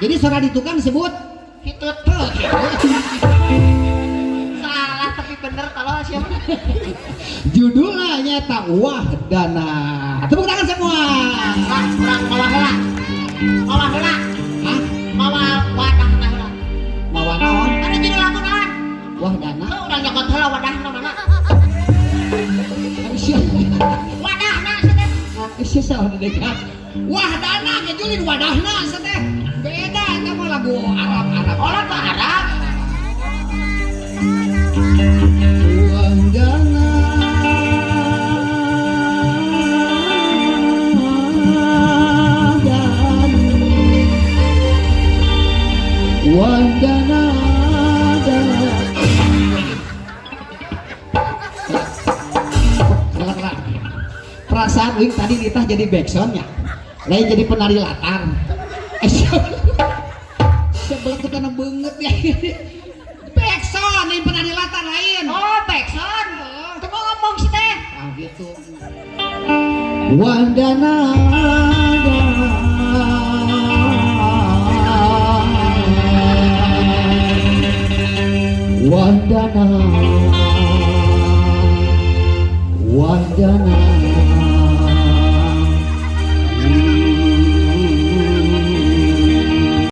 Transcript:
Jadi suara di tukang disebut Hitut. Tuh, gitu. Salah tapi bener kalau siapa? Judulnya nyata Wahdana. Tepuk tangan semua. Lah, kurang mawa heula. Mawa heula. Hah? Mawa wadahna heula. Mawa naon? Ada judul lagu naon? Wahdana. Heuh, urang nyokot heula wadahna mana? Sia. Wadahna sia teh. Sia salah dedekan. Wahdana ge julid wadahna sia teh. Beda eta mah lagu Arab Arab. Oh, lagu Arab. Wahdana. Wahdana. Perasaan wing tadi nitah jadi backsoundnya, lain jadi penari latar. Sebelah tuh karena banget ya. Backsound lain penari latar lain. Oh, backsound. Teu ngomong si teh. Ah gitu. Wahdana. Wahdana. Wahdana.